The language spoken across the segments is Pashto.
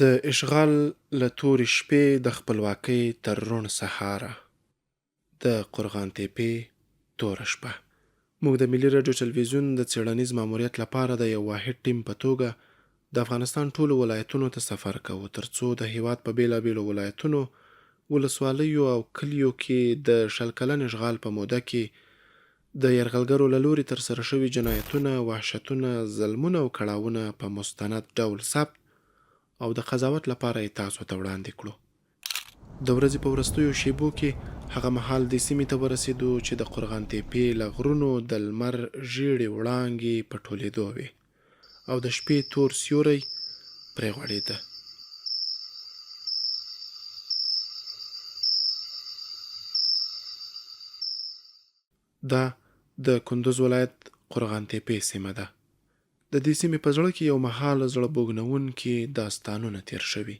د اشغال له تورې شپې د خپلواکۍ تر روڼ سهاره. د قرغان تېپې توره شپه. موږ د ملي راډیو ټلویزیون د څېړنیز ماموریت لپاره د یو واحد ټیم په توګه د افغانستان ټولو ولایتونو ته سفر کوو ترڅو د هېواد په بېلابېلو ولایتونو، ولسوالیو او کلیو کې د 20 کلن اشغال په موده کې د یرغلګرو له لوري ترسره شوي جنایتونه، وحشتونه، ظلمونه او کړاوونه په مستند ډول ثبت او د قضاوت لپاره یې تاسو ته وړاندې کړو. د ورځې په وروستیو شېبو کې هغه مهال دې سیمې ته ورسېدو چې د قرغان تېپې له غرونو د لمر ژېړې وړانګې په ټولېدو وې او د شپې تور سیوری پرې غوړېده. دا د کندز ولایت قرغان تېپې سیمه ده. د دې سیمې په زړه کې یو مهال زړه بوږنوونکي داستانونه تېر شوي.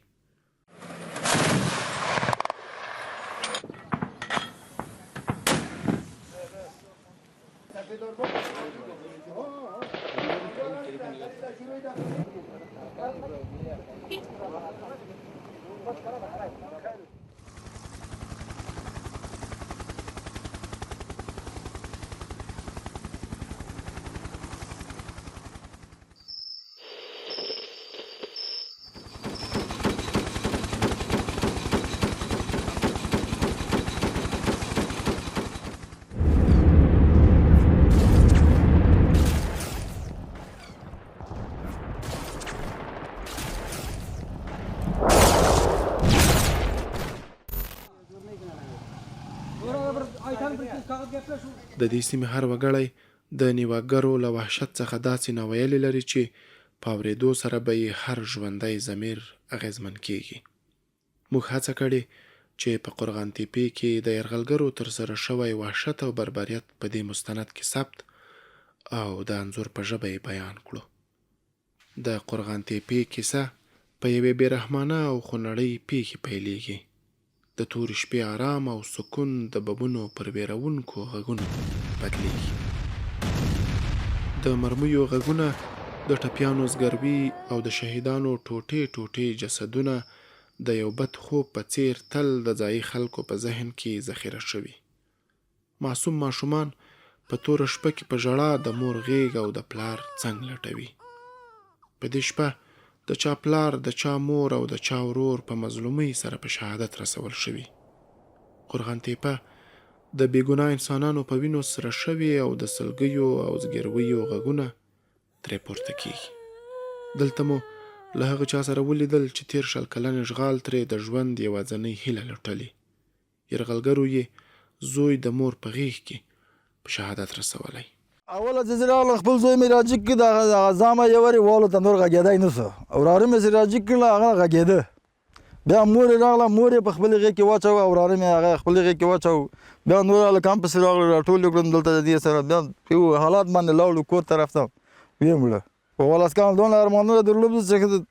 د دې سیمې هر وګړی د نیواکګرو له وحشت څخه داسې ناویلې لري چې په اورېدو سره به یې هر ژوندی ضمیر اغېزمن کېږي. موږ هڅه کړې چې په قرغان تېپې کې د یرغلګرو ترسره شوی وحشت او بربریت په دې مستند کې ثبت او د انځور په ژبه یې بیان کړو. د قرغان تېپې کیسه په یوې بې رحمانه او خونړۍ پېښې پیلېږي. د تورې شپې آرام او سکون د بمونو پر وېروونکو غږونو بدلېږي. د مرمیو غږونه، د ټپیانو زګروي او د شهیدانو ټوټې ټوټې جسدونه د یو بد خوب په څېر تل د ځايي خلکو په ذهن کې ذخیره شوي. معصوم ماشومان په توره شپه کې په ژړا د مور غېږ او د پلار څنګ لټوي. په دې شپه د چا پلار، د چا مور او د چا ورور په مظلومۍ سره په شهادت رسول شوي. قرغان تېپه د بې ګناه انسانانو په وینو سره شوې او د سلګیو او زګیرویو غږونه ترې پورته کېږي. دلته مو له هغه چا سره ولیدل چې تېر 20 کلن اشغال ترې د ژوند یوازنۍ هیله لوټلې. یرغلګرو یې زوی د مور په غېږ کې په شهادت رسولی. اوله چې زه راغلم خپل زوی مې راجیګ کړ، دغه زامه یې ورې والو ته نور غږېدای نه شو. وراره مې چې راجیګ کړل هغه غږېده. بیا مور یې راغله، مور یې په خپلې غېږ کې واچوه، وراره مې هغه خپلې غېږ کې واچوه. بیا نور هلکان پسې راغلل، راټول یې کړم دلته د دې سره. بیا یو حالات باندې لاړو کور طرف ته، ویې مړه. په ولس کال دونه ارمانونه درلودل چې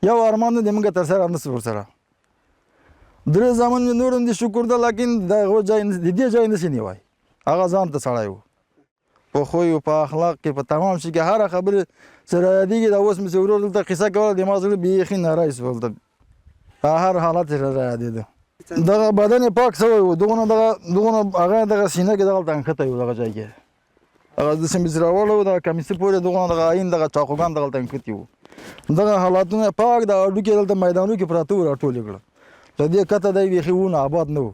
یو ارمان نه دی موږ ترسره نه شو ورسره. درې زامن مې نور هم دي شکر ده، لیکن د هغو ځای د دې ځای نه شي نیوای. هغه ځان ته سړی و، په خوی او په اخلاق کې په تمام شي کې هره خبره چې رایادېږي. دا اوس مې چې ورور دلته قصه کوله، د ما زړه بیخي نری شو. دلته په هر حالت یې رایادېده. دغه بدن یې پاک شوی و، دغونه دغه دغونه هغه دغه سینه کې دغلته نښتی و، دغه ځای کې هغه داسې مې چې راوړی و، دغه کمیسي پورې دغونه دغه آیین دغه چاقوګان دغلته نښتي وو. دغه حالاتونه پاک د هډوکي دلته میدانو کې پراته وو، راټول یې کړل. له دې کته دی بیخي و نه آباد نه و.